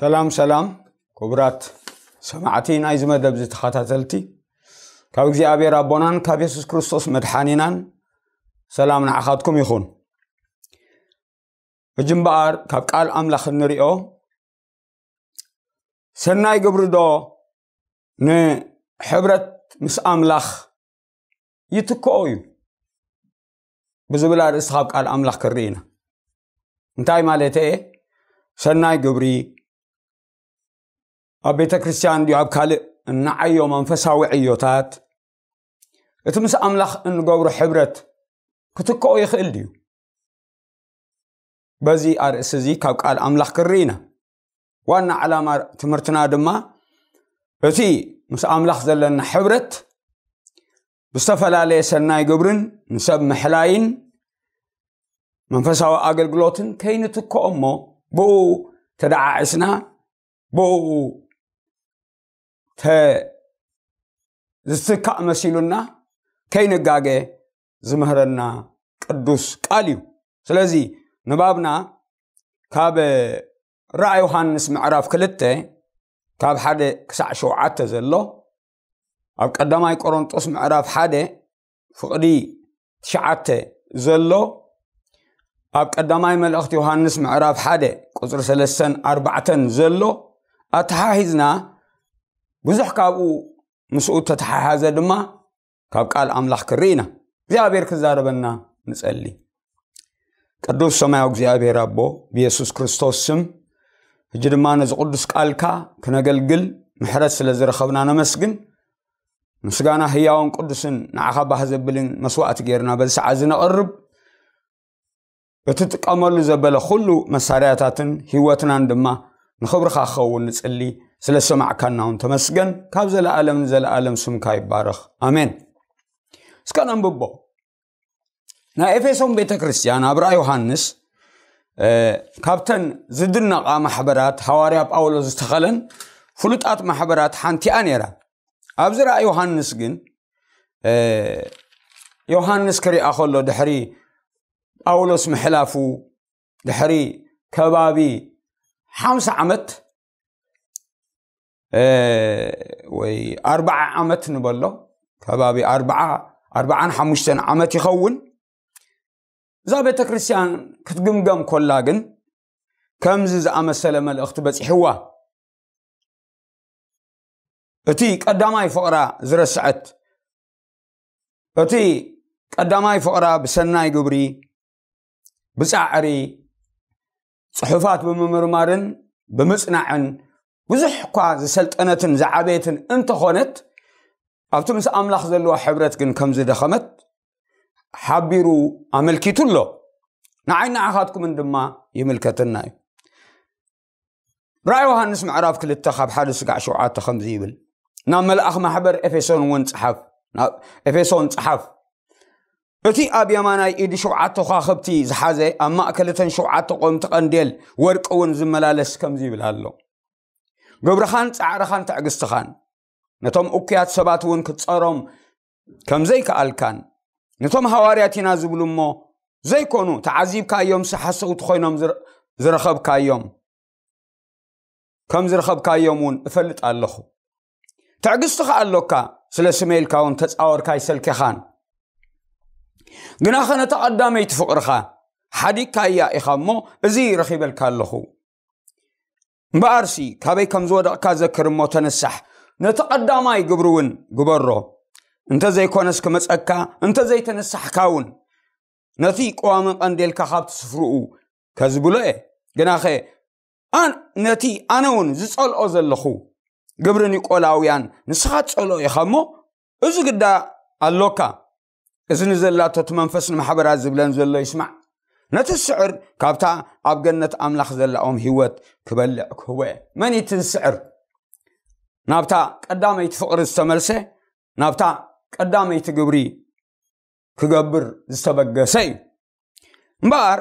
ሰላም ሰላም፣ ክቡራት ሰማዕቲ ናይዚ መደብ ዝተኸታተልቲ፣ ካብ እግዚኣብሔር ኣቦናን ካብ የሱስ ክርስቶስ መድሓኒናን ሰላም ንዓኻትኩም ይኹን። ሕጂ እምበኣር ካብ ቃል ኣምላኽ እንሪኦ፣ ሰናይ ግብሪ ዶ ንሕብረት ምስ ኣምላኽ ይትክኦ እዩ ብዝብል ኣርእስቲ ካብ ቃል ኣምላኽ ክርኢ ኢና። እንታይ ማለት እየ? ሰናይ ግብሪ ኣብ ቤተ ክርስቲያን ድዩ ኣብ ካልእ እንዓዮ መንፈሳዊ ዕዮታት እቲ ምስ ኣምላኽ እንገብሮ ሕብረት ክትክኦ ይኽእል ድዩ? በዚ ኣርእስቲ እዚ ካብ ቃል ኣምላኽ ክርኢ ኢና። ዋና ዓላማ ትምህርትና ድማ እቲ ምስ ኣምላኽ ዘለና ሕብረት ብዝተፈላለየ ሰናይ ግብርን ንሰብ ምሕላይን መንፈሳዊ ኣገልግሎትን ከይንትክኦ እሞ ብኡ ተደዓዒስና ብኡ ተ- ዝትካእ መሲሉና ከይንጋገ ዝምህረና ቅዱስ ቃል እዩ። ስለዚ ንባብና ካብ ራእይ ዮሃንስ ምዕራፍ ክልተ ካብ ሓደ ክሳዕ ሸውዓተ ዘሎ፣ ኣብ ቀዳማይ ቆሮንጦስ ምዕራፍ ሓደ ፍቕዲ ትሽዓተ ዘሎ፣ ኣብ ቀዳማይ መልእኽቲ ዮሃንስ ምዕራፍ ሓደ ቁጽሪ ሰለስተን ኣርባዕተን ዘሎ ኣተሓሒዝና ብዙሕ ካብኡ ምስኡ ተተሓሓዘ ድማ ካብ ቃል ኣምላኽ ክርኢ ኢና። እግዚኣብሔር ክዛረበና ንጸሊ። ቅዱስ ሰማያዊ እግዚኣብሔር ኣቦ፣ ብየሱስ ክርስቶስ ስም ሕጂ ድማ ነዚ ቅዱስ ቃልካ ክነገልግል ምሕረት ስለ ዝረኸብና ነመስግን። ምስጋና ህያውን ቅዱስን ንዓኻ ባህ ዘብልን መስዋእቲ ጌርና በዚ ሰዓት እዚ ነቕርብ። እትጥቀመሉ ዘበለ ኩሉ መሳርያታትን ህይወትናን ድማ ንኽብርኻ ክኸውን ንጽሊ። ስለ ሰማዕካና እውን ተመስገን። ካብ ዘለኣለም ንዘለኣለም ስምካ ይባረኽ። ኣሜን። እስከ ነንብቦ። ናይ ኤፌሶን ቤተ ክርስቲያን ኣብ ራእይ ዮሃንስ፣ እ፣ ካብተን ዝድነቓ ማሕበራት ሃዋርያ ጳውሎስ ዝተኸለን ፍሉጣት ማሕበራት ሓንቲኣ ነይራ። ኣብዚ ራእይ ዮሃንስ ግን፣ እ፣ ዮሃንስ ክሪኣ ከሎ ድሕሪ ጳውሎስ ምሕላፉ፣ ድሕሪ ከባቢ ሓምሳ ዓመት፣ እ፣ ወይ ኣርባዓ ዓመት ንበሎ፣ ከባቢ ኣርባዓ፣ ኣርባዓን ሓሙሽተን ዓመት ይኸውን። እዛ ቤተ ክርስቲያን ክትግምገም ኮላ ግን ከምዚ ዝኣመሰለ መልእኽቲ በጺሕዋ። እቲ ቀዳማይ ፍቕራ ዝረስዐት፣ እቲ ቀዳማይ ፍቕራ ብሰናይ ግብሪ፣ ብጻዕሪ፣ ጽሑፋት ብምምርማርን ብምጽናዕን ብዙሕ እኳ ዝሰልጠነትን ዝዓበየትን እንተኾነት፣ ኣብቲ ምስ ኣምላኽ ዘለዋ ሕብረት ግን ከም ዝደኸመት ሓቢሩ ኣመልኪቱ ኣሎ። ንዓይ ንዓኻትኩምን ድማ ይምልከተና እዩ። ራእይ ዮሃንስ ምዕራፍ ክልተ ካብ ሓደ ስጋዕ ሸውዓተ ከምዚ ይብል፣ ናብ መልኣኽ ማሕበር ኤፌሶን እውን ጽሓፍ፣ ናብ ኤፌሶን ጽሓፍ። እቲ ኣብ የማናይ ኢዱ ሸውዓተ ከዋኽብቲ ዝሓዘ፣ ኣብ ማእከል እተን ሸውዓተ ቆምቲ ቀንዴል ወርቂ እውን ዝመላለስ ከምዚ ይብል ኣሎ፣ ግብርኻን ጻዕርኻን ትዕግስትኻን፣ ነቶም እኩያት ሰባት እውን ክትጸሮም ከም ዘይከኣልካን፣ ነቶም ሃዋርያት ኢና ዝብሉ እሞ ዘይኮኑ፣ ተዓዚብካዮምሲ ሓሰውቲ ኮይኖም ዝረ-፣ ዝረኸብካዮም፣ ከም ዝረኸብካዮም እውን እፈልጥ ኣለኹ። ትዕግስቲ ከኣ ኣሎካ፣ ስለ ስመይ ኢልካ እውን ተጻወርካ ኣይሰልከኻን። ግናኸ ነታ ቀዳመይቲ ፍቕርኻ ሓዲግካያ ኢኻ እሞ፣ እዚ ረኺበልካ ኣለኹ። እምበኣርሲ፣ ካበይ ከም ዝወደቕካ ዘክር እሞ ተንሳሕ፣ ነቲ ቀዳማይ ግብሪ እውን ግበሮ። እንተ ዘይኮነስ ክመጸካ፣ እንተ ዘይተነሳሕካ እውን፣ ነቲ ቀዋሚ ቀንዴልካ ካብቲ ስፍርኡ ከዝብሎ እየ። ግናኸ፣ ኣን-፣ ነቲ ኣነ እውን ዝጸልኦ ዘለኹ ግብሪ ኒቆላውያን ንስኻ ትጸልኦ ኢኻ እሞ፣ እዚ ግዳ ኣሎካ። እዚ ንዘላቶ እቲ መንፈስ ንማሕበራት ዝብለን ዘሎ ይስማዕ። ነቲ ዝስዕር ካብታ ኣብ ገነት ኣምላኽ ዘላኦም ህይወት ክበልዕ ክህቦ እየ። መን እዩ እቲ ዝስዕር? ናብታ ቀዳመይቲ ፍቕሪ ዝተመልሰ፣ ናብታ ቀዳመይቲ ግብሪ ክገብር ዝተበገሰ እዩ። እምበኣር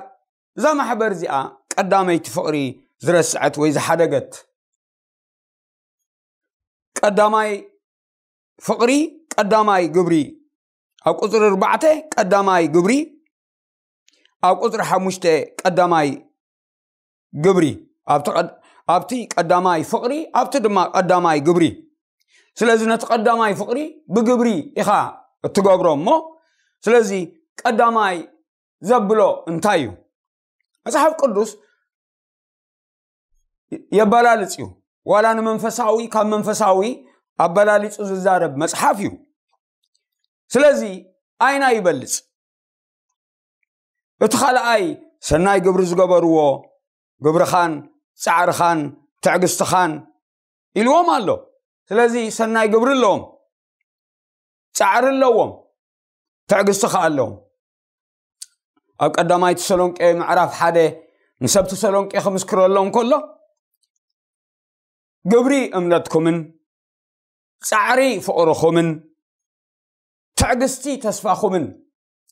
እዛ ማሕበር እዚኣ ቀዳመይቲ ፍቕሪ ዝረስዐት ወይ ዝሓደገት፣ ቀዳማይ ፍቕሪ፣ ቀዳማይ ግብሪ፣ ኣብ ቁጽሪ ኣርባዕተ ቀዳማይ ግብሪ፣ ኣብ ቁጽሪ ሓሙሽተ ቀዳማይ ግብሪ፣ ኣብቲ ቀድ-፣ ኣብቲ ቀዳማይ ፍቕሪ፣ ኣብቲ ድማ ቀዳማይ ግብሪ። ስለዚ ነቲ ቀዳማይ ፍቕሪ ብግብሪ ኢኻ እትገብሮ እሞ፣ ስለዚ ቀዳማይ ዘብሎ እንታይ እዩ? መጽሓፍ ቅዱስ የበላልጽ እዩ። ዋላ ንመንፈሳዊ ካብ መንፈሳዊ ኣበላሊጹ ዝዛረብ መጽሓፍ እዩ። ስለዚ ኣይና ይበልጽ። እቲ ካልኣይ ሰናይ ግብሪ ዝገበርዎ ግብርኻን ጻዕርኻን ትዕግስትኻን ኢልዎም ኣሎ። ስለዚ ሰናይ ግብሪ ኣለዎም፣ ጻዕሪ ኣለዎም፣ ትዕግስቲ ከኣ ኣለዎም። ኣብ ቀዳማይ ተሰሎንቄ ምዕራፍ ሓደ ንሰብ ተሰሎንቄ ክምስክረሎም ከሎ፣ ግብሪ እምነትኩምን ጻዕሪ ፍቕርኹምን ትዕግስቲ ተስፋኹምን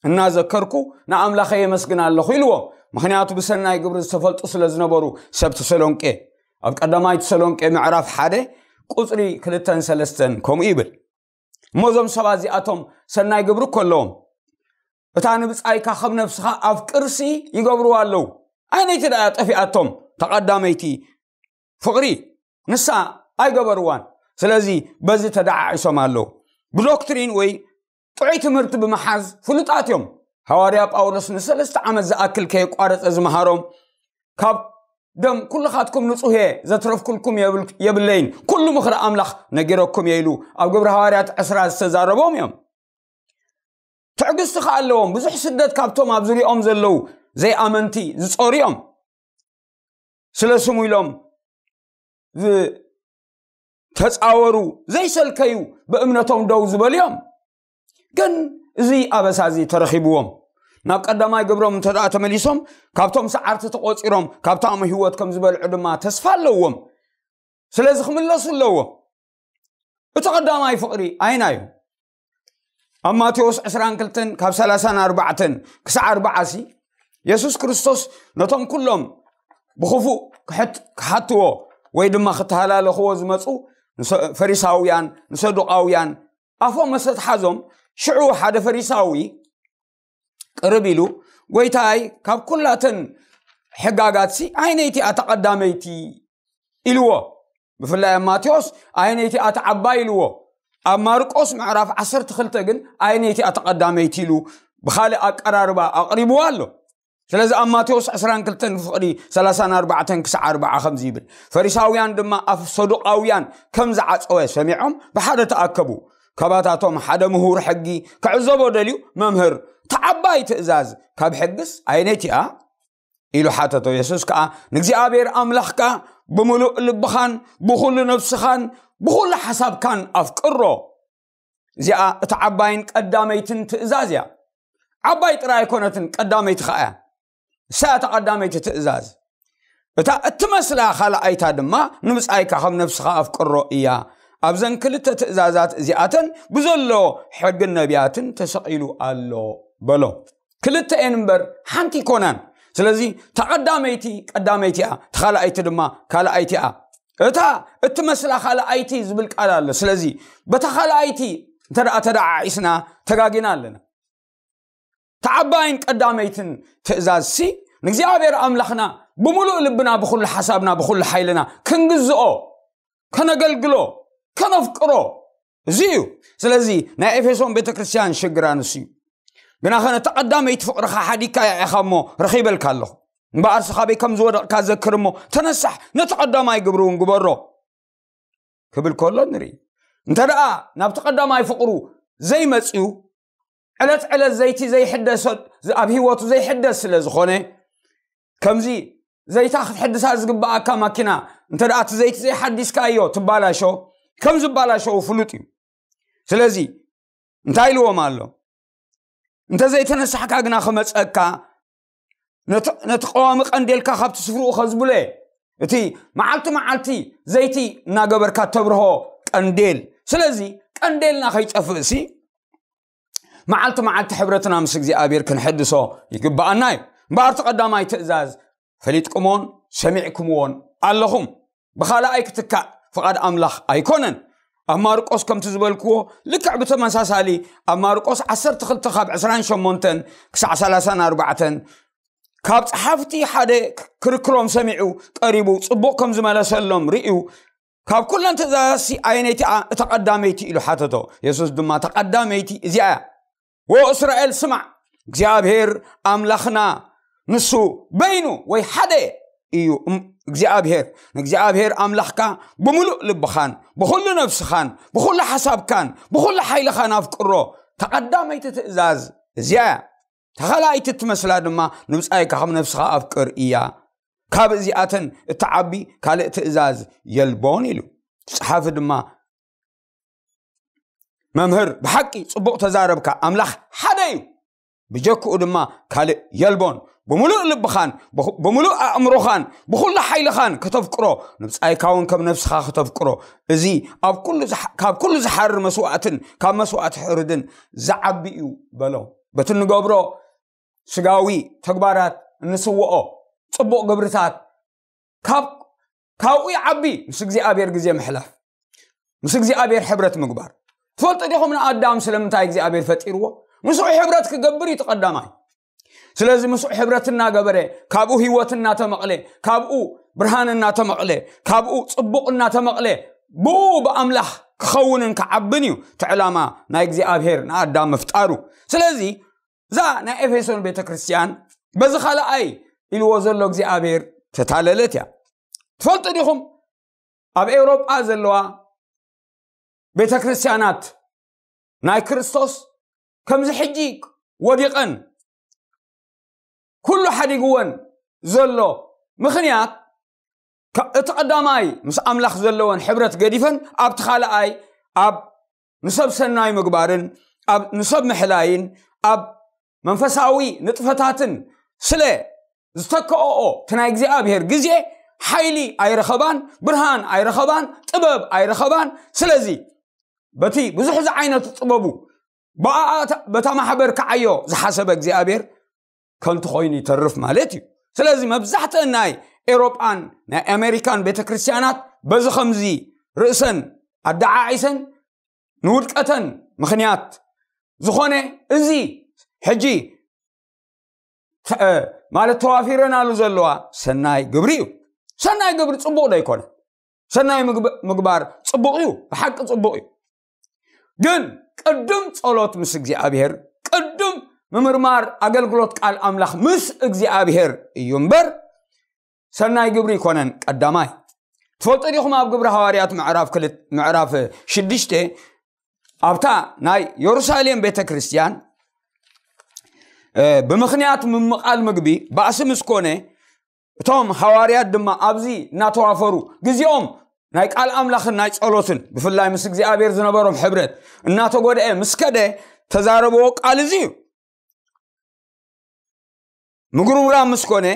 እናዘከርኩ ንኣምላኸ የመስግን ኣለኹ ኢልዎ። ምኽንያቱ ብሰናይ ግብሪ ዝተፈልጡ ስለ ዝነበሩ ሰብ ተሰሎንቄ። ኣብ ቀዳማይ ተሰሎንቄ ምዕራፍ ሓደ ቁጽሪ ክልተን ሰለስተን ከምኡ ይብል። እሞ እዞም ሰባት እዚኣቶም ሰናይ ግብሪ እኮ ኣለዎም። እታ ንብጻይካ ከም ነፍስኻ ኣፍቅርሲ ይገብርዋ ኣለዉ። ኣይነይቲ ደኣ ጠፊኣቶም ተቐዳመይቲ ፍቕሪ ንሳ ኣይገበርዋን። ስለዚ በዚ ተደዓዒሶም ኣለዉ። ብዶክትሪን ወይ ጥዑይ ትምህርቲ ብምሓዝ ፍሉጣት እዮም። ሃዋርያ ጳውሎስ ንሰለስተ ዓመት ዝኣክል ከየቋረጸ ዝመሃሮም፣ ካብ ደም ኩልኻትኩም ንጹህ እየ፣ ዘትረፍኩልኩም የብል- የብለይን፣ ኩሉ ምኽሪ ኣምላኽ ነጊረኩም እየ ኢሉ ኣብ ግብሪ ሃዋርያት ዕስራ ዝተዛረቦም እዮም። ትዕግስቲ ከኣ ኣለዎም። ብዙሕ ስደት ካብቶም ኣብ ዙሪኦም ዘለዉ ዘይኣመንቲ ዝጾሩ እዮም። ስለ ስሙ ኢሎም ዝተጻወሩ፣ ዘይሰልከዩ፣ ብእምነቶም ደው ዝበሉ እዮም። ግን እዚ ኣበሳ እዚ ተረኺብዎም ናብ ቀዳማይ ግብሮም እንተ ደኣ ተመሊሶም፣ ካብቶም ሰዓርቲ ተቖጺሮም፣ ካብታ እሞ ህይወት ከም ዝበልዑ ድማ ተስፋ ኣለዎም። ስለዚ ክምለሱ ኣለዎም። እቲ ቀዳማይ ፍቕሪ ኣይና እዩ። ኣብ ማቴዎስ ዕስራን ክልተን ካብ ሰላሳን ኣርባዕተን ክሳዕ ኣርባዓ ሲ፣ የሱስ ክርስቶስ ነቶም ኩሎም ብኽፉእ ክሕት- ክሓትዎ ወይ ድማ ክተሃላለኽዎ ዝመጹ ንሰ- ፈሪሳውያን፣ ንሰዱቃውያን ኣፎም መሰትሓዞም። ሽዑ ሓደ ፈሪሳዊ ቅርብ ኢሉ፣ "ጎይታይ፣ ካብ ኩላተን ሕጋጋትሲ ኣየነይቲ እያ ተቐዳመይቲ?" ኢልዎ። ብፍላይ ኣብ ማቴዎስ ኣየነይቲ እያ ተዓባይ ኢልዎ። ኣብ ማርቆስ ምዕራፍ ዓሰርተ ክልተ ግን ኣየነይቲ እያ ተቐዳመይቲ ኢሉ ብኻልእ ኣቀራርባ ኣቕሪብዎ ኣሎ። ስለዚ ኣብ ማቴዎስ ዕስራን ክልተን ፍቕዲ ሰላሳን ኣርባዕተን ክሳዕ ኣርባዓ ከምዚ ይብል፣ "ፈሪሳውያን ድማ ኣፍ ሰዱቃውያን ከም ዝዓጸወ ሰሚዖም ብሓደ ተኣከቡ። ካባታቶም ሓደ ምሁር ሕጊ ክዕዘቦ ደልዩ፣ 'መምህር፣ እታ ዓባይ ትእዛዝ ካብ ሕግስ ኣየነይቲ እያ?' ኢሉ ሓተቶ። የሱስ ከኣ፣ 'ንእግዚኣብሔር ኣምላኽካ ብምሉእ ልብኻን ብኹሉ ነፍስኻን ብኹሉ ሓሳብካን ኣፍቅሮ። እዚኣ እታ ዓባይን ቀዳመይትን ትእዛዝ እያ። ዓባይ ጥራይ ኣይኮነትን፣ ቀዳመይቲ ኸኣ እያ። እሳ እታ ቀዳመይቲ ትእዛዝ። እታ እትመስላ ኻልኣይታ ድማ ንብጻይካ ከም ነፍስኻ ኣፍቅሮ እያ። ኣብዘን ክልተ ትእዛዛት እዚኣተን ብዘሎ ሕግን ነቢያትን ተሰቒሉ ኣሎ' በሎ። ክልተ እየን እምበር ሓንቲ ኣይኮናን። ስለዚ እታ ቀዳመይቲ ቀዳመይቲ እያ፣ እታ ካልኣይቲ ድማ ካልኣይቲ እያ። እታ እትመስላ ካልኣይቲ ዝብል ቃል ኣሎ። ስለዚ በታ ካልኣይቲ እንተ ደኣ ተደዓዒስና ተጋጊና ኣለና። እታ ዓባይን ቀዳመይትን ትእዛዝሲ ንእግዚኣብሔር ኣምላኽና ብምሉእ ልብና፣ ብኹሉ ሓሳብና፣ ብኹሉ ሓይልና ክንግዝኦ፣ ከነገልግሎ፣ ከነፍቅሮ፣ እዚ እዩ። ስለዚ ናይ ኤፌሶን ቤተ ክርስቲያን ሽግራ ንሱ እዩ። ግናኸ ነቲ ቀዳመይቲ ፍቕርኻ ሓዲግካያ ኢኻ እሞ ረኺበልካ ኣለኹ። እምበኣርሲ ካበይ ከም ዝወደቕካ ዘክር እሞ ተነሳሕ፣ ነቲ ቀዳማይ ግብሪ እውን ግበሮ ክብል ከሎ ንርኢ። እንተ ደኣ ናብቲ ቀዳማይ ፍቕሩ ዘይመጽዩ፣ ዕለት ዕለት ዘይቲ ዘይሕደስ፣ ኣብ ህይወቱ ዘይሕደስ ስለ ዝኾነ፣ ከምዚ ዘይታ ክትሕድሳ ዝግብኣካ ማኪና እንተ ደኣ እቲ ዘይቲ ዘይሓዲስካዮ ትባላሾ፣ ከም ዝባላሸው ፍሉጥ እዩ። ስለዚ እንታይ ኢልዎም ኣሎ? "እንተ ዘይተነሳሕካ ግና ክመጸካ፣ ነቲ ነቲ ቀዋሚ ቀንዴልካ ካብቲ ስፍርኡ ከዝብሎ እየ። እቲ መዓልቲ መዓልቲ ዘይቲ እናገበርካ ተብርሆ ቀንዴል። ስለዚ ቀንዴልና ከይጠፍእሲ፣ መዓልቲ መዓልቲ ሕብረትና ምስ እግዚኣብሔር ክንሕድሶ ይግብኣና እዩ። እምበኣር እቲ ቀዳማይ ትእዛዝ ፈሊጥኩምዎን ሰሚዕኩምዎን ኣለኹም። ብኻልኣይ ክትካእ ፍቓድ ኣምላኽ ኣይኮነን። ኣብ ማርቆስ ከምቲ ዝበልክዎ፣ ልክዕ ብተመሳሳሊ ኣብ ማርቆስ ዓሰርተ ክልተ ካብ ዕስራን ሸሞንተን ክሳዕ ሰላሳን ኣርባዕተን፣ ካብ ጸሓፍቲ ሓደ ክርክሮም ሰሚዑ ቀሪቡ ጽቡቕ ከም ዝመለሰሎም ርእዩ፣ ካብ ኩለን ትእዛዛትሲ ኣየነይቲ እያ እታ ቀዳመይቲ ኢሉ ሓተቶ። የሱስ ድማ፣ እታ ቀዳመይቲ እዚኣ እያ፣ "ወ እስራኤል ስማዕ፣ እግዚኣብሔር ኣምላኽና ንሱ በይኑ ወይ ሓደ እዩ። እም-፣ እግዚኣብሔር፣ ንእግዚኣብሔር ኣምላኽካ ብምሉእ ልብኻን ብኹሉ ነፍስኻን ብኹሉ ሓሳብካን ብኹሉ ሓይልኻን ኣፍቅሮ። እታ ቀዳመይቲ ትእዛዝ እዚኣ እያ። እታ ካልኣይቲ እትመስላ ድማ፣ ንብጻይካ ከም ነፍስኻ ኣፍቅር እያ። ካብ እዚኣተን እትዓቢ ካልእ ትእዛዝ የልቦን" ኢሉ። ጸሓፊ ድማ፣ "መምህር፣ ብሓቂ ጽቡቕ ተዛረብካ፣ ኣምላኽ ሓደ እዩ፣ ብጀክኡ ድማ ካልእ የልቦን። ብምሉእ ልብኻን ብኹ-፣ ብምሉእ ኣእምሮኻን ብኹሉ ሓይልኻን ከተፍቅሮ፣ ንብጻይካ እውን ከም ነፍስኻ ከተፍቅሮ፣ እዚ ኣብ ኩሉ ዝሓ-፣ ካብ ኩሉ ዝሓርር መስዋእትን ካብ መስዋእቲ ሕርድን ዝዓቢ እዩ" በሎ። በቲ እንገብሮ ስጋዊ ተግባራት፣ እንስውኦ ጽቡቕ ግብርታት ካብ፣ ካብኡ ይዓቢ ምስ እግዚኣብሔር ግዜ ምሕላፍ፣ ምስ እግዚኣብሔር ሕብረት ምግባር። ትፈልጡ ዲኹም ንኣዳም ስለምንታይ እግዚኣብሔር ፈጢርዎ? ምስኡ ሕብረት ክገብር እዩ እቲ ቀዳማይ። ስለዚ ምስኡ ሕብረት እናገበረ፣ ካብኡ ህይወት እናተመቕለ፣ ካብኡ ብርሃን እናተመቕለ፣ ካብኡ ጽቡቕ እናተመቕለ፣ ብኡ ብኣምላኽ ክኸውንን ክዓብን እዩ እቲ ዕላማ ናይ እግዚኣብሔር ንኣዳም ምፍጣሩ። ስለዚ እዛ ናይ ኤፌሶን ቤተ ክርስቲያን በዚ ካልኣይ ኢልዎ ዘሎ እግዚኣብሔር ተታለለት እያ። ትፈልጡ ዲኹም ኣብ ኤውሮጳ ዘለዋ ቤተ ክርስቲያናት ናይ ክርስቶስ ከምዚ ሕጂ ወዲቐን ኩሉ ሓዲግወን ዘሎ ምኽንያት፣ ካ-፣ እቲ ቀዳማይ ምስ ኣምላኽ ዘለወን ሕብረት ገዲፈን ኣብቲ ካልኣይ ኣብ ንሰብ ሰናይ ምግባርን ኣብ ንሰብ ምሕላይን ኣብ መንፈሳዊ ንጥፈታትን ስለ ዝተከኦኦ እቲ ናይ እግዚኣብሔር ግዜ ሓይሊ ኣይረኸባን፣ ብርሃን ኣይረኸባን፣ ጥበብ ኣይረኸባን። ስለዚ በቲ ብዙሕ ዝዓይነቱ ጥበቡ ብኣኣ በታ ማሕበር ክዓዮ ዝሓሰበ እግዚኣብሔር ከንቱ ኮይኑ ይተርፍ ማለት እዩ። ስለዚ መብዛሕትአን ናይ ኤውሮጳን ናይ ኣሜሪካን ቤተ ክርስቲያናት በዚ ከምዚ ርእሰን ኣደዓዒሰን ንውድቀተን ምኽንያት ዝኾነ እዚ ሕጂ ተ-፣ ማለት ተዋፊረናሉ ዘለዋ ሰናይ ግብሪ እዩ። ሰናይ ግብሪ ጽቡቕ ዶ ኣይኮነ? ሰናይ ምግብ-፣ ምግባር ጽቡቕ እዩ፣ ብሓቂ ጽቡቕ እዩ። ግን ቅድም ጸሎት ምስ እግዚኣብሔር፣ ቅድም ምምርማር ኣገልግሎት ቃል ኣምላኽ ምስ እግዚኣብሔር እዩ እምበር ሰናይ ግብሪ ይኮነን ቀዳማይ። ትፈልጡ ዲኹም ኣብ ግብሪ ሃዋርያት ምዕራፍ ክልተ፣ ምዕራፍ ሽዱሽተ ኣብታ ናይ የሩሳሌም ቤተ ክርስቲያን፣ እ፣ ብምኽንያት ምምቓል ምግቢ ባእሲ ምስ ኮነ፣ እቶም ሃዋርያት ድማ ኣብዚ እናተዋፈሩ ግዜኦም ናይ ቃል ኣምላኽን ናይ ጸሎትን ብፍላይ ምስ እግዚኣብሔር ዝነበሮም ሕብረት እናተጎድአ ምስ ከደ ተዛረብዎ ቃል እዚ እዩ። ምጉርምራም ምስ ኮነ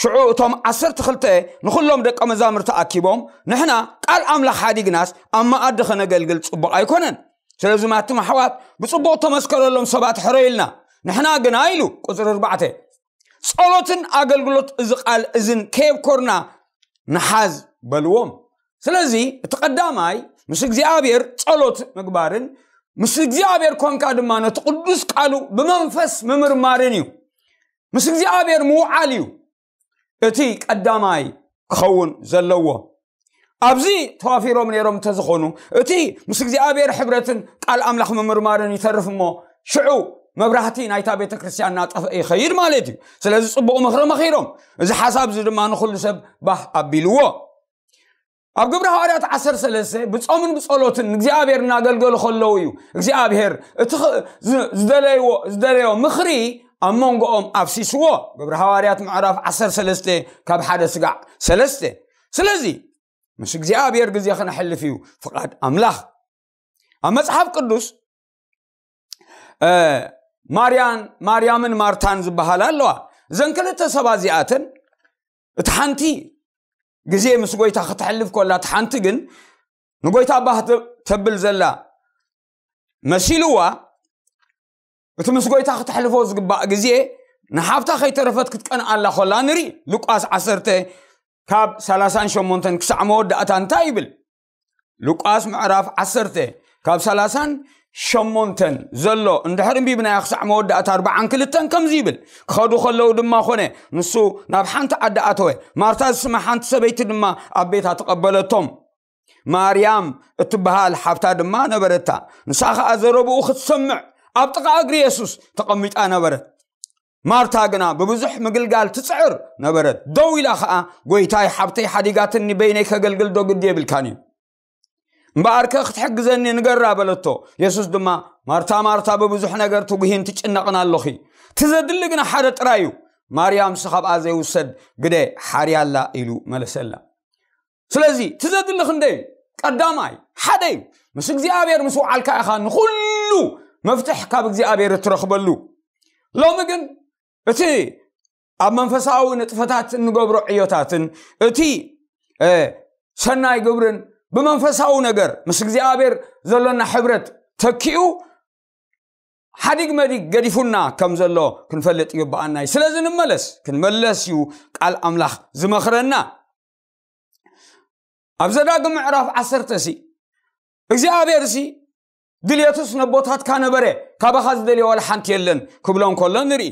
ሽዑ እቶም ዓሰርተ ክልተ ንኹሎም ደቀ መዛሙርቲ ኣኪቦም፣ "ንሕና ቃል ኣምላኽ ሓዲግናስ ኣብ መኣዲ ኸነገልግል ጽቡቕ ኣይኮነን። ስለዚ ማትም ኣሕዋት ብጽቡቕ ተመስከረሎም ሰባት ሕረዩልና። ንሕና ግና" ኢሉ ቁጽሪ ኣርባዕተ፣ "ጸሎትን ኣገልግሎት እዚ ቃል እዝን ከየብኮርና ንሓዝ" በልዎም። ስለዚ እቲ ቀዳማይ ምስ እግዚኣብሔር ጸሎት ምግባርን ምስ እግዚኣብሔር ኮንካ ድማ ነቲ ቅዱስ ቃሉ ብመንፈስ ምምርማርን እዩ። ምስ እግዚኣብሔር ምውዓል እዩ እቲ ቀዳማይ ክኸውን ዘለዎ። ኣብዚ ተዋፊሮም ነይሮም እንተዝኾኑ፣ እቲ ምስ እግዚኣብሔር ሕብረትን ቃል ኣምላኽ ምምርማርን ይተርፍ እሞ፣ ሽዑ መብራህቲ ናይታ ቤተ ክርስቲያን እናጠፍአ ይኸይድ ማለት እዩ። ስለዚ ጽቡቕ ምኽሪ መኺሮም፣ እዚ ሓሳብ እዚ ድማ ንኹሉ ሰብ ባህ ኣቢልዎ። ኣብ ግብሪ ሃዋርያት ዓሰርተ ሰለስተ ብጾምን ብጸሎትን ንእግዚኣብሔር እናገልገሉ ከለዉ እዩ እግዚኣብሔር እቲ ኽ-፣ ዝ-፣ ዝደለይዎ፣ ዝደለዮ ምኽሪ ኣብ መንጎኦም ኣፍሲስዎ። ግብሪ ሃዋርያት ምዕራፍ ዓሰርተ ሰለስተ ካብ ሓደ ስጋዕ ሰለስተ። ስለዚ ምስ እግዚኣብሔር ግዜ ክነሕልፍ እዩ ፍቓድ ኣምላኽ። ኣብ መጽሓፍ ቅዱስ፣ እ፣ ማርያን፣ ማርያምን ማርታን ዝበሃላ ኣለዋ። እዘን ክልተ ሰባት እዚኣተን፣ እቲ ሓንቲ ግዜ ምስ ጎይታ ክትሕልፍ ኮላ፣ እቲ ሓንቲ ግን ንጎይታ ባህ ተ-፣ ተብል ዘላ መሲልዋ፣ እቲ ምስ ጎይታ ክትሕልፎ ዝግባእ ግዜ ንሓፍታ ከይተረፈት ክትቀንኣላ ኮላ ንርኢ። ሉቃስ ዓሰርተ ካብ ሰላሳን ሸሞንተን ክሳዕ መወዳእታ እንታይ ይብል? ሉቃስ ምዕራፍ ዓሰርተ ካብ ሰላሳን ሸሞንተን ዘሎ እንድሕር እንቢብናዮ ክሳዕ መወዳእታ ኣርባዓን ክልተን ከምዚ ይብል። ክኸዱ ከለዉ ድማ ኾነ፣ ንሱ ናብ ሓንቲ ዓዲ ኣተወ። ማርታ ዝስማ ሓንቲ ሰበይቲ ድማ ኣብ ቤታ ተቐበለቶም። ማርያም እትበሃል ሓብታ ድማ ነበረታ። ንሳ ኸኣ ዘረብኡ ክትሰምዕ ኣብ ጥቓ እግሪ የሱስ ተቐሚጣ ነበረት። ማርታ ግና ብብዙሕ ምግልጋል ትጽዕር ነበረት። ደው ኢላ ኸኣ፣ "ጎይታይ፣ ሓብተይ ሓዲጋትኒ፣ በይነይ ከገልግል ዶ ግዲ የብልካን እዩ? እምበኣርከ ክትሕግዘኒ ንገራ" በለቶ። የሱስ ድማ፣ "ማርታ፣ ማርታ፣ ብብዙሕ ነገር ትጉሂን ትጭነቕን ኣለኺ። እቲ ዘድሊ ግና ሓደ ጥራይ እዩ። ማርያምሲ ካብኣ ዘይውሰድ ግደ ሓርያ ኣላ" ኢሉ መለሰላ። ስለዚ እቲ ዘድሊ ክንደይ እዩ? ቀዳማይ ሓደ እዩ። ምስ እግዚኣብሔር ምስ ወዓልካ ኢኻ ንኹሉ መፍትሕ ካብ እግዚኣብሔር እትረኽበሉ። ሎሚ ግን እቲ ኣብ መንፈሳዊ ንጥፈታት እንገብሮ ዕዮታትን እቲ፣ እ፣ ሰናይ ግብርን ብመንፈሳዊ ነገር ምስ እግዚኣብሔር ዘሎና ሕብረት ተኪኡ ሓዲግ መዲግ ገዲፉና ከም ዘሎ ክንፈልጥ ይግብኣና እዩ። ስለዚ ንመለስ፣ ክንመለስ እዩ ቃል ኣምላኽ ዝመኽረና። ኣብ ዘዳግም ምዕራፍ ዓሰርተ ሲ እግዚኣብሔር ሲ ድልየቱስ ነቦታትካ ነበረ፣ ካባኻ ዝደልዮ ዋላ ሓንቲ የለን ክብሎ እንከሎ ንርኢ።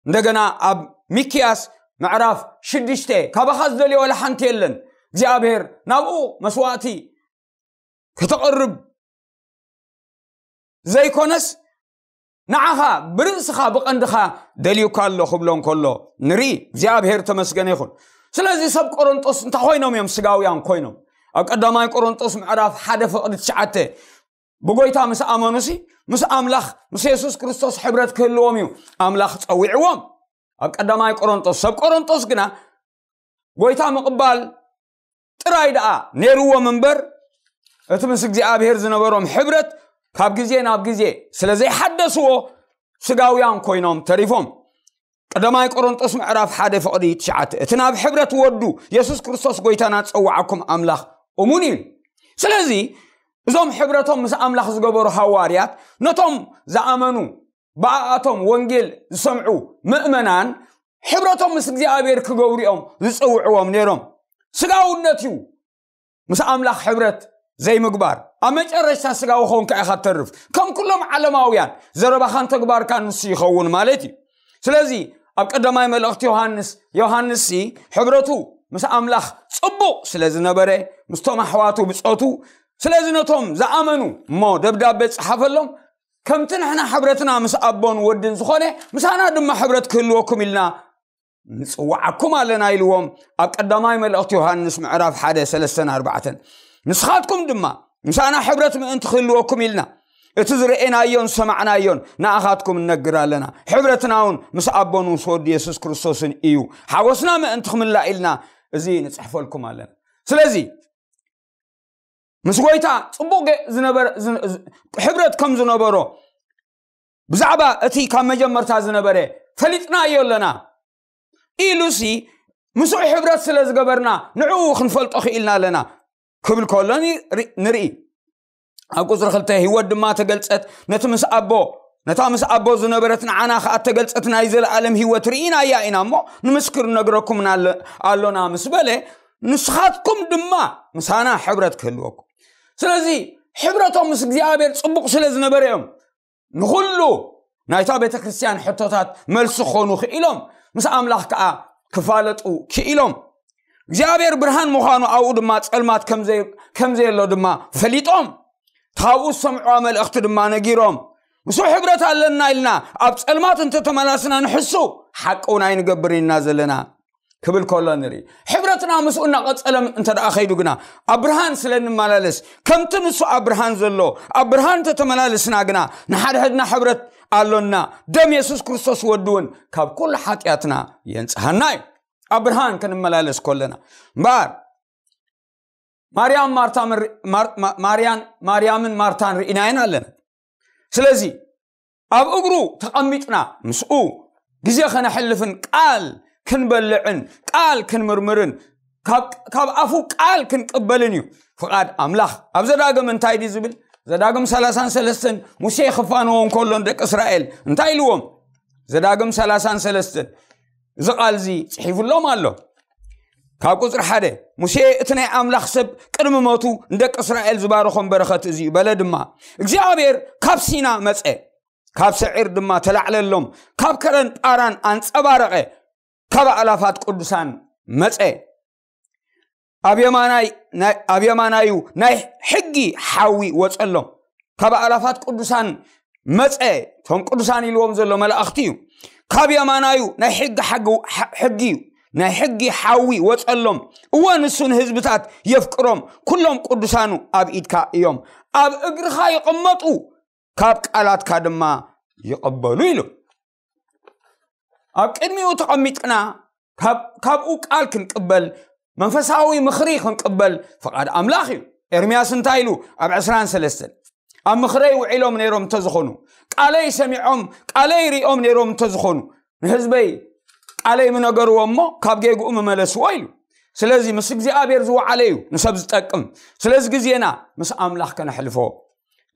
እንደገና ኣብ ሚክያስ ምዕራፍ ሽዱሽተ፣ "ካባኻ ዝደልዮ ዋላ ሓንቲ የለን፣ እግዚኣብሔር ናብኡ መስዋእቲ ከተቕርብ ዘይኮነስ ንዓኻ ብርእስኻ ብቐንድኻ ደልዩካ ኣሎ" ክብሎ እንከሎ ንርኢ። እግዚኣብሔር ተመስገነ ይኹን። ስለዚ ሰብ ቆሮንጦስ እንታይ ኮይኖም እዮም? ስጋውያን ኮይኖም። ኣብ ቀዳማይ ቆሮንጦስ ምዕራፍ ሓደ ፍቕዲ ትሽዓተ፣ ብጎይታ ምስ ኣመኑሲ ምስ ኣምላኽ፣ ምስ የሱስ ክርስቶስ ሕብረት ክህልዎም እዩ ኣምላኽ ጸዊዕዎም። ኣብ ቀዳማይ ቆሮንጦስ፣ ሰብ ቆሮንጦስ ግና ጎይታ ምቕባል ጥራይ ደኣ ነይርዎም እምበር፣ እቲ ምስ እግዚኣብሔር ዝነበሮም ሕብረት ካብ ግዜ ናብ ግዜ ስለ ዘይሓደስዎ፣ ስጋውያን ኮይኖም ተሪፎም። ቀዳማይ ቆሮንጦስ ምዕራፍ ሓደ ፍቕዲ ትሽዓተ፣ "እቲ ናብ ሕብረት ወዱ የሱስ ክርስቶስ ጎይታና ዝጸውዓኩም ኣምላኽ እሙን እዩ።" ስለዚ እዞም ሕብረቶም ምስ ኣምላኽ ዝገበሩ ሃዋርያት፣ ነቶም ዝኣመኑ፣ ብኣኣቶም ወንጌል ዝሰምዑ ምእመናን፣ ሕብረቶም ምስ እግዚኣብሔር ክገብሩ እዮም ዝጽውዕዎም ነይሮም። ስጋውነት እዩ ምስ ኣምላኽ ሕብረት ዘይምግባር። ኣብ መጨረሽታ ስጋዊ ኾንካ ኢኻ እተርፍ። ከም ኩሎም ዓለማውያን፣ ዘረባኻን ተግባርካን ንሱ ይኸውን ማለት እዩ። ስለዚ ኣብ ቀዳማይ መልእኽቲ ዮሃንስ፣ ዮሃንስ ሲ ሕብረቱ ምስ ኣምላኽ ጽቡቕ ስለ ዝነበረ፣ ምስቶም ኣሕዋቱ ብጾቱ፣ ስለዚ ነቶም ዝኣመኑ እሞ ደብዳቤ ጸሓፈሎም፣ "ከምቲ ንሕና ሕብረትና ምስ ኣቦን ወድን ዝኾነ፣ ምሳና ድማ ሕብረት ክህልወኩም ኢልና ንጽውዓኩም ኣለና" ኢልዎም። ኣብ ቀዳማይ መልእኽቲ ዮሃንስ ምዕራፍ ሓደ ሰለስተን ኣርባዕተን፣ "ንስኻትኩም ድማ ምሳና ሕብረት ምእንቲ ክህልወኩም ኢልና፣ እቲ ዝረኤናዮን ዝሰማዕናዮን ንኣኻትኩም ንነግር ኣለና። ሕብረትና እውን ምስ ኣቦን ምስ ወዱ የሱስ ክርስቶስን እዩ። ሓጎስና ምእንቲ ክምላእ ኢልና እዚ ንጽሕፈልኩም ኣለና።" ስለዚ ምስ ጎይታ ጽቡቕ ገ-፣ ዝነበረ፣ ዝ-፣ ዝ-፣ ሕብረት ከም ዝነበሮ ብዛዕባ እቲ ካብ መጀመርታ ዝነበረ ፈሊጥናዮ ኣለና ኢሉሲ፣ ምስኡ ሕብረት ስለ ዝገበርና ንዕኡ ክንፈልጦ ክኢልና ኣለና ክብል ከሎ ኒ-፣ ሪ-፣ ንርኢ። ኣብ ቁጽሪ ክልተ፣ "ህይወት ድማ ተገልጸት፣ ነቲ ምስ ኣቦ፣ ነታ ምስ ኣቦ ዝነበረት ንዓና ከኣ ተገልጸት ናይ ዘለኣለም ህይወት ርኢናያ ኢና እሞ፣ ንምስክር ነግረኩም ኣለ-፣ ኣሎና" ምስ በለ፣ "ንስኻትኩም ድማ ምሳና ሕብረት ክህልወኩም።" ስለዚ ሕብረቶም ምስ እግዚኣብሔር ጽቡቕ ስለ ዝነበረ እዮም ንኹሉ ናይታ ቤተ ክርስቲያን ሕቶታት መልሲ ክኾኑ ክኢሎም፣ ምስ ኣምላኽ ከኣ ክፋለጡ ክኢሎም። እግዚኣብሔር ብርሃን ምዃኑ ኣብኡ ድማ ጸልማት ከም ዘይ-፣ ከም ዘየሎ ድማ ፈሊጦም፣ ካብኡ ዝሰምዕዋ መልእኽቲ ድማ ነጊሮም፣ "ምስኡ ሕብረት ኣለና ኢልና ኣብ ጸልማት እንተተመላስና ንሕሱ፣ ሓቂ እውን ኣይንገብርን ኢና ዘለና" ክብል ከሎ ንርኢ። ሕብረትና ምስኡ እናቐጸለ እንተ ደኣ ከይዱ ግና፣ ኣብ ብርሃን ስለ እንመላለስ፣ ከምቲ ንሱ ኣብ ብርሃን ዘሎ፣ ኣብ ብርሃን እንተተመላለስና ግና፣ ንሓድሕድና ሕብረት ኣሎና። ደም የሱስ ክርስቶስ ወዱ እውን ካብ ኩሉ ሓጢኣትና የንጽሃና እዩ። ኣብ ብርሃን ክንመላለስ ከለና። እምበኣር፣ ማርያም ማርታ ምር-፣ ማር-፣ ማ-፣ ማርያን፣ ማርያምን ማርታን ርኢናየን ኣለና። ስለዚ ኣብ እግሩ ተቐሚጥና ምስኡ ግዜ ከነሕልፍን ቃል ክንበልዕን ቃል ክንምርምርን ካብ፣ ካብ ኣፉ ቃል ክንቅበልን እዩ ፍቓድ ኣምላኽ። ኣብ ዘዳግም እንታይ ድዩ ዝብል? ዘዳግም ሰላሳን ሰለስተን ሙሴ ክፋንዎ እንከሎ ንደቂ እስራኤል እንታይ ኢልዎም? ዘዳግም ሰላሳን ሰለስተን እዚ ቃል እዚ ጽሒፉሎም ኣሎ። ካብ ቁፅሪ ሓደ፣ ሙሴ እቲ ናይ ኣምላኽ ሰብ ቅድሚ ሞቱ ንደቂ እስራኤል ዝባረኾም በረኸት እዚ እዩ በለ ድማ። እግዚኣብሔር ካብ ሲና መፀ፣ ካብ ሰዒር ድማ ተላዕለሎም፣ ካብ ከረን ጳራን ኣንጸባረቐ፣ ካብ ኣእላፋት ቅዱሳን መጸ። ኣብ የማናይ ናይ ኣብ የማናዩ ናይ ሕጊ ሓዊ ወጸሎም። ካብ ኣእላፋት ቅዱሳን መጸ፣ እቶም ቅዱሳን ኢልዎም ዘሎ መላእኽቲ እዩ። ካብ የማናዩ ናይ ሕጊ ሓጊ- ሓ- ሕጊ እዩ፣ ናይ ሕጊ ሓዊ ወጸሎም። እወ፣ ንሱ ንህዝብታት የፍቅሮም፣ ኩሎም ቅዱሳኑ ኣብ ኢድካ እዮም። ኣብ እግርኻ ይቕመጡ፣ ካብ ቃላትካ ድማ ይቐበሉ ኢሉ። ኣብ ቅድሚኡ ተቐሚጥና ካብ- ካብኡ ቃል ክንቅበል፣ መንፈሳዊ ምኽሪ ክንቅበል ፍቓድ ኣምላኽ እዩ። ኤርምያስ እንታይ ኢሉ? ኣብ ዕስራን ሰለስተን፣ ኣብ ምኽረይ ውዒሎም ነይሮም እንተዝኾኑ፣ ቃለይ ሰሚዖም፣ ቃለይ ሪኦም ነይሮም እንተዝኾኑ፣ ንህዝበይ ቃለይ ምነገርዎ እሞ ካብ ጌግኡ ምመለስዎ ኢሉ። ስለዚ ምስ እግዚኣብሔር ዝወዓለ እዩ ንሰብ ዝጠቅም። ስለዚ ግዜና ምስ ኣምላኽ ከነሕልፎ፣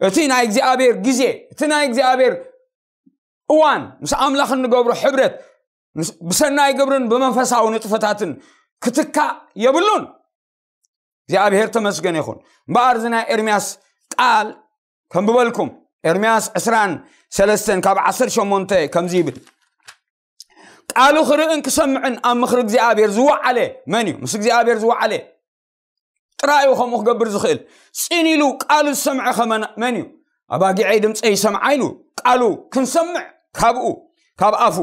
እቲ ናይ እግዚኣብሔር ግዜ፣ እቲ ናይ እግዚኣብሔር እዋን፣ ምስ ኣምላኽ እንገብሮ ሕብረት፣ ምስ- ብሰናይ ግብርን ብመንፈሳዊ ንጥፈታትን ክትካእ የብሉን። እግዚኣብሔር ተመስገን ይኹን። እምበኣር እዚ ናይ ኤርምያስ ቃል ከንብበልኩም። ኤርምያስ ዕስራን ሰለስተን ካብ ዓሰርተ ሸሞንተ ከምዚ ይብል፣ ቃሉ ክርእን ክሰምዕን ኣብ ምኽሪ እግዚኣብሔር ዝወዓለ መን እዩ? ምስ እግዚኣብሔር ዝወዓለ ጥራይ እዩ ከምኡ ክገብር ዝኽእል። ጽን ኢሉ ቃሉ ዝሰምዐ ከ መን- መን እዩ? ኣባጊዐይ ድምፀ ይሰምዓ ኢሉ ቃሉ ክንሰምዕ ካብኡ፣ ካብ ኣፉ።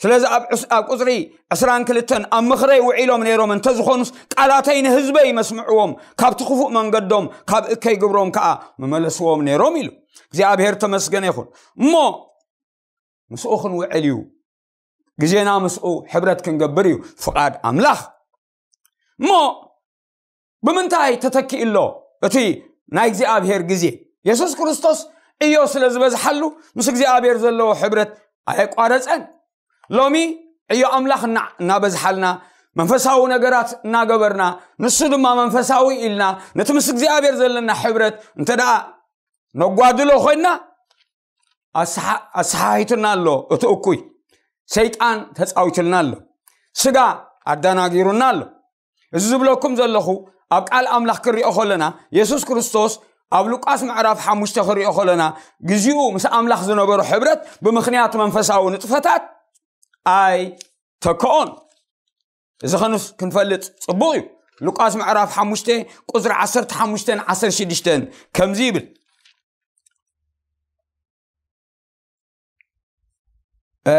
ስለዚ ኣብ ዕስ- ኣብ ቁፅሪ ዕስራን ክልተን፣ ኣብ ምኽረይ ውዒሎም ነይሮም እንተዝኾኑስ፣ ቃላተይ ንህዝበይ መስምዕዎም፣ ካብቲ ክፉእ መንገዶም፣ ካብ እከይ ግብሮም ከዓ ምመለስዎም ነይሮም ኢሉ። እግዚኣብሔር ተመስገነ ይኹን። እሞ ምስኡ ክንውዕል እዩ፣ ግዜና ምስኡ ሕብረት ክንገብር እዩ ፍቓድ ኣምላኽ። እሞ ብምንታይ ተተኪኡ ኣሎ እቲ ናይ እግዚኣብሔር ግዜ? የሱስ ክርስቶስ ዕዮ ስለ ዝበዝሓሉ፣ ምስ እግዚኣብሔር ዘለዎ ሕብረት ኣየቋረጸን። ሎሚ ዕዮ ኣምላኽ እና- እናበዝሓልና፣ መንፈሳዊ ነገራት እናገበርና፣ ንሱ ድማ መንፈሳዊ ኢልና፣ ነቲ ምስ እግዚኣብሔር ዘለና ሕብረት እንተ ደኣ ነጓድሎ ኮይና፣ ኣስሓ- ኣስሓሂትና ኣሎ። እቲ እኩይ ሰይጣን ተጻዊትልና ኣሎ። ስጋ ኣዳናጊሩና ኣሎ። እዚ ዝብለኩም ዘለኹ፣ ኣብ ቃል ኣምላኽ ክንሪኦ ከለና፣ የሱስ ክርስቶስ ኣብ ሉቃስ ምዕራፍ ሓሙሽተ ክንሪኦ ከለና፣ ግዜኡ ምስ ኣምላኽ ዝነበሮ ሕብረት ብምኽንያት መንፈሳዊ ንጥፈታት ኣይተክኦን። እዚ ክንስ- ክንፈልጥ ጽቡቕ እዩ። ሉቃስ ምዕራፍ ሓሙሽተ ቁጽሪ ዓሰርተ ሓሙሽተን ዓሰርተ ሽዱሽተን ከምዚ ይብል፣ እ፣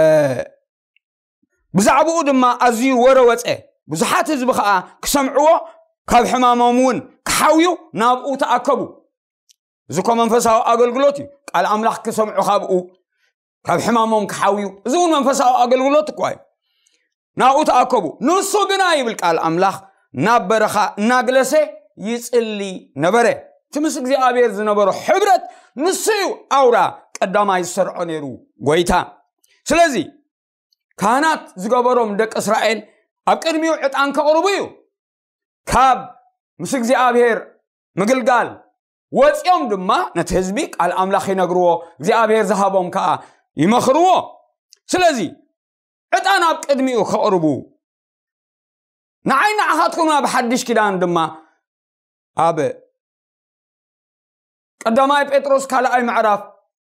ብዛዕባኡ ድማ ኣዝዩ ወረ ወጸ። ብዙሓት ህዝቢ ኸኣ ክሰምዕዎ፣ ካብ ሕማሞም እውን ክሓውዩ ናብኡ ተኣከቡ። እዚ እኮ መንፈሳዊ ኣገልግሎት እዩ። ቃል ኣምላኽ ክሰምዑ፣ ካብኡ፣ ካብ ሕማሞም ክሓውዩ፣ እዚ እውን መንፈሳዊ ኣገልግሎት እኳ እዩ። ናብኡ ተኣከቡ። ንሱ ግና፣ ይብል ቃል ኣምላኽ፣ ናብ በረኻ እናግለሰ ይጽሊ ነበረ። እቲ ምስ እግዚኣብሔር ዝነበሮ ሕብረት፣ ንሱ እዩ ኣውራ ቀዳማይ ዝሰርዖ ነይሩ፣ ጎይታ። ስለዚ ካህናት ዝገበሮም ደቂ እስራኤል ኣብ ቅድሚኡ ዕጣን ከቕርቡ እዩ። ካብ ምስ እግዚኣብሔር ምግልጋል ወፂኦም ድማ ነቲ ህዝቢ ቃል ኣምላኽ ይነግርዎ፣ እግዚኣብሔር ዝሃቦም ከዓ ይመኽርዎ። ስለዚ ዕጣን ኣብ ቅድሚኡ ከቕርቡ፣ ንዓይ ንዓኻትኩም ኣብ ሓድሽ ኪዳን ድማ ኣብ ቀዳማይ ጴጥሮስ ካልኣይ ምዕራፍ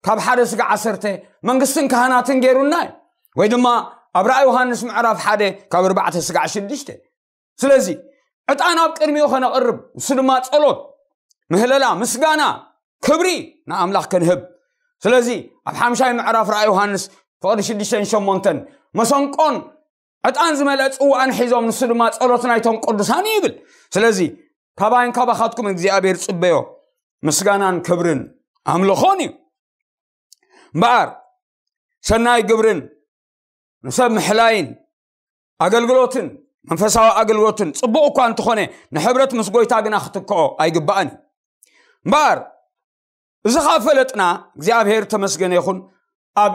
ካብ ሓደ ስጋዕ ዓሰርተ መንግስትን ካህናትን ገይሩና እዩ። ወይ ድማ ኣብ ራእይ ዮሃንስ ምዕራፍ ሓደ ካብ ኣርባዕተ ስጋዕ ሽዱሽተ። ስለዚ ዕጣን ኣብ ቅድሚኡ ከነቕርብ፣ ንሱ ድማ ጸሎት፣ ምህለላ፣ ምስጋና፣ ክብሪ ንኣምላኽ ክንህብ። ስለዚ ኣብ ሓምሻይ ምዕራፍ ራእይ ዮሃንስ ፍቕዲ ሽዱሽተን ሸሞንተን መሰንቆን ዕጣን ዝመልአ ጽዋእን ሒዞም፣ ንሱ ድማ ጸሎት ናይቶም ቅዱሳን እዩ ይብል። ስለዚ ካባይን ካባኻትኩም እግዚኣብሔር ጽበዮ ምስጋናን ክብርን ኣምልኾን እዩ። እምበኣር ሰናይ ግብርን ንሰብ ምሕላይን ኣገልግሎትን፣ መንፈሳዊ ኣገልግሎትን ጽቡቕ እኳ እንተኾነ፣ ንሕብረት ምስ ጎይታ ግና ክትክኦ ኣይግባእን እዩ። እምበኣር እዚ ካብ ፈለጥና፣ እግዚኣብሔር ተመስገነ ይኹን፣ ኣብ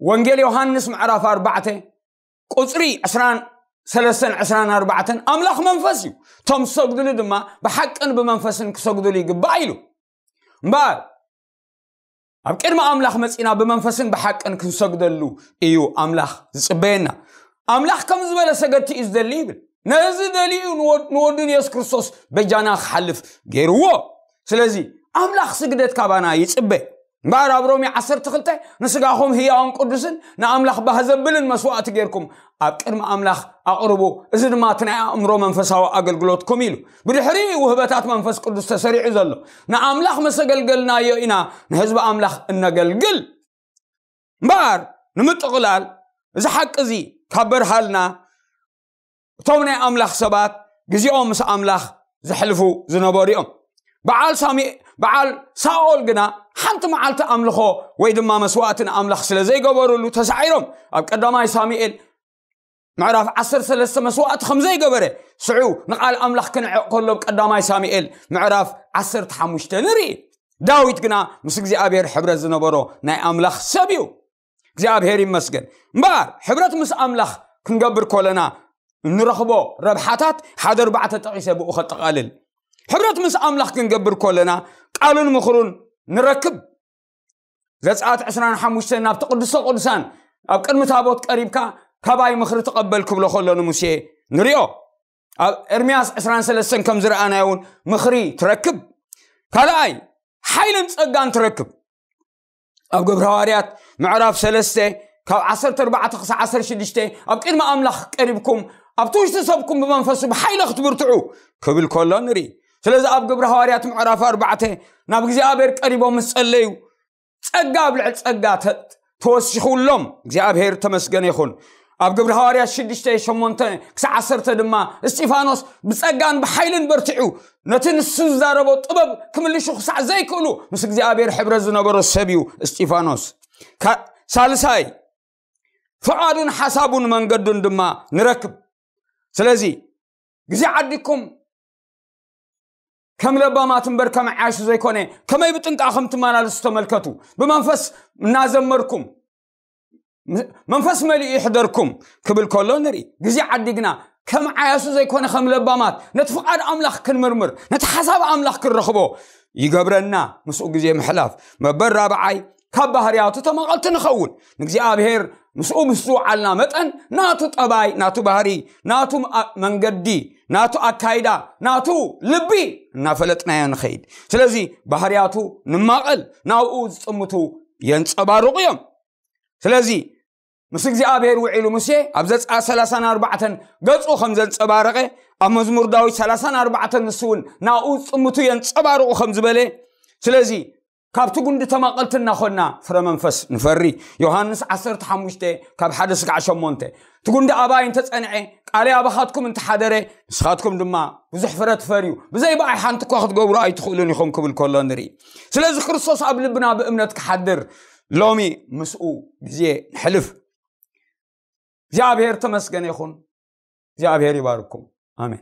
ወንጌል ዮሃንስ ምዕራፍ ኣርባዕተ ቁጽሪ ዕስራን ሰለስተን ዕስራን ኣርባዕተን፣ ኣምላኽ መንፈስ እዩ፣ እቶም ዝሰግድሉ ድማ ብሓቅን ብመንፈስን ክሰግድሉ ይግባእ ኢሉ። እምበኣር ኣብ ቅድሚ ኣምላኽ መጺና ብመንፈስን ብሓቅን ክንሰግደሉ እዩ ኣምላኽ ዝጽበየና። ኣምላኽ ከም ዝበለ ሰገድቲ እዩ ዝደሊ ይብል። ነዚ ደልዩ ንወድ- ንወዱ ንየሱስ ክርስቶስ በጃና ክሓልፍ ገይርዎ። ስለዚ ኣምላኽ ስግደት ካባና ይጽበ። እምበኣር ኣብ ሮሜ ዓሰርተ ክልተ ንስጋኹም ህያውን ቅዱስን ንኣምላኽ ባህ ዘብልን መስዋእቲ ጌርኩም ኣብ ቅድሚ ኣምላኽ ኣቕርቡ፣ እዚ ድማ እቲ ናይ ኣእምሮ መንፈሳዊ ኣገልግሎትኩም ኢሉ። ብድሕሪ ውህበታት መንፈስ ቅዱስ ተሰሪዑ ዘሎ ንኣምላኽ መሰገልገልናዮ ኢና ንህዝቢ ኣምላኽ እነገልግል። እምበኣር ንምጥቕላል እዚ ሓቂ እዚ ካብ በርሃልና እቶም ናይ ኣምላኽ ሰባት ግዜኦም ምስ ኣምላኽ ዘሕልፉ ዝነበሩ እዮም። በዓል ሳሚ በዓል ሳኦል ግና ሓንቲ መዓልቲ ኣምልኾ ወይ ድማ መስዋእቲ ንኣምላኽ ስለ ዘይገበሩሉ ተሳዒሮም። ኣብ ቀዳማይ ሳሙኤል ምዕራፍ ዓሰርተ ሰለስተ መስዋእቲ ከም ዘይገበረ ስዑ ንቓል ኣምላኽ ክንዕቕ ከሎ ኣብ ቀዳማይ ሳሙኤል ምዕራፍ ዓሰርተ ሓሙሽተ ንርኢ። ዳዊት ግና ምስ እግዚኣብሔር ሕብረት ዝነበሮ ናይ ኣምላኽ ሰብ እዩ። እግዚኣብሔር ይመስገን። እምበኣር ሕብረት ምስ ኣምላኽ ክንገብር ከለና እንረኽቦ ረብሓታት ሓደ ኣርባዕተ ጠቒሰ ብኡ ከጠቓልል። ሕብረት ምስ ኣምላኽ ክንገብር ከለና ቃሉን ምኽሩን ንረክብ። ዘጸኣት ዕስራን ሓሙሽተን ናብቲ ቅዱሰ ቅዱሳን ኣብ ቅድሚ ታቦት ቀሪብካ ካባይ ምኽሪ ተቐበል ክብሎ ከሎ ንሙሴ ንሪኦ። ኣብ ኤርምያስ ዕስራን ሰለስተን ከም ዝረኣናዮ እውን ምኽሪ ትረክብ። ካልኣይ ሓይልን ጸጋን ትረክብ። ኣብ ግብረ ሃዋርያት ምዕራፍ ሰለስተ ካብ ዓሰርተ ኣርባዕተ ክሳዕ ዓሰርተ ሽዱሽተ ኣብ ቅድሚ ኣምላኽ ቀሪብኩም ኣብቲ ውሽጢ ሰብኩም ብመንፈሱ ብሓይሊ ክትብርትዑ ክብል ከሎ ንርኢ። ስለዚ ኣብ ግብረ ሃዋርያት ምዕራፍ ኣርባዕተ ናብ እግዚኣብሔር ቀሪቦም ምስ ጸለዩ ጸጋ ኣብ ልዕሊ ጸጋ ተ- ተወሲኹሎም እግዚኣብሔር ተመስገነ ይኹን። ኣብ ግብረ ሃዋርያት ሽዱሽተ ሸሞንተ ክሳዕ ዓሰርተ ድማ እስጢፋኖስ ብጸጋን ብሓይልን በርቲዑ ነቲ ንሱ ዝዛረቦ ጥበብ ክምልሹ ክሳዕ ዘይክእሉ ምስ እግዚኣብሔር ሕብረት ዝነበሮ ሰብ እዩ እስጢፋኖስ። ካ- ሳልሳይ ፍቓዱን ሓሳቡን መንገዱን ድማ ንረክብ። ስለዚ ግዜ ዓዲኩም ከም ለባማት እምበር ከም ዓያሹ ዘይኮነ ከመይ ብጥንቃ ከም ትመላለሱ ተመልከቱ። ብመንፈስ እናዘመርኩም መንፈስ መሊኡ ይሕደርኩም ክብል ከሎ ንርኢ። ግዜ ዓዲግና ከም ዓያሱ ዘይኮነ ከም ለባማት ነቲ ፍቓድ ኣምላኽ ክንምርምር ነቲ ሓሳብ ኣምላኽ ክንረኽቦ ይገብረና። ምስኡ ግዜ ምሕላፍ መበል ራብዓይ ካብ ባህርያቱ ተማቐልቲ ንኸውን። ንእግዚኣብሔር ምስኡ ምስ ዝወዓልና መጠን ናቱ ጠባይ ናቱ ባህሪ ናቱ መንገዲ ናቱ ኣካይዳ ናቱ ልቢ እናፈለጥናዮ ንኸይድ። ስለዚ ባህርያቱ ንማቐል ናብኡ ዝጥምቱ የንጸባርቑ እዮም። ስለዚ ምስ እግዚኣብሔር ውዒሉ ሙሴ ኣብ ዘጽኣት ሰላሳን ኣርባዕተን ገጹ ከም ዘንጸባረቐ ኣብ መዝሙር ዳዊት ሰላሳን ኣርባዕተን ንሱ እውን ናብኡ ዝጥምቱ የንጸባርቑ ከም ዝበለ። ስለዚ ካብቲ ጉንዲ ተማቐልቲ እናኾንና ፍረ መንፈስ ንፈሪ። ዮሃንስ ዓሰርተ ሓሙሽተ ካብ ሓደ ስጋዕ ሸሞንተ እቲ ጉንዲ ኣባይ እንተጸንዐ ቃለይ ኣባኻትኩም እንተሓደረ ንስኻትኩም ድማ ብዙሕ ፍረ ትፈርዩ ብዘይ ብኣይ ሓንቲ እኳ ክትገብሩ ኣይትኽእሉን ኢኹም ክብል ከሎ ንርኢ። ስለዚ ክርስቶስ ኣብ ልብና ብእምነት ክሓድር ሎሚ ምስኡ ግዜ ንሕልፍ። እግዚኣብሔር ተመስገነ ይኹን። እግዚኣብሔር ይባርኩም። ኣሜን።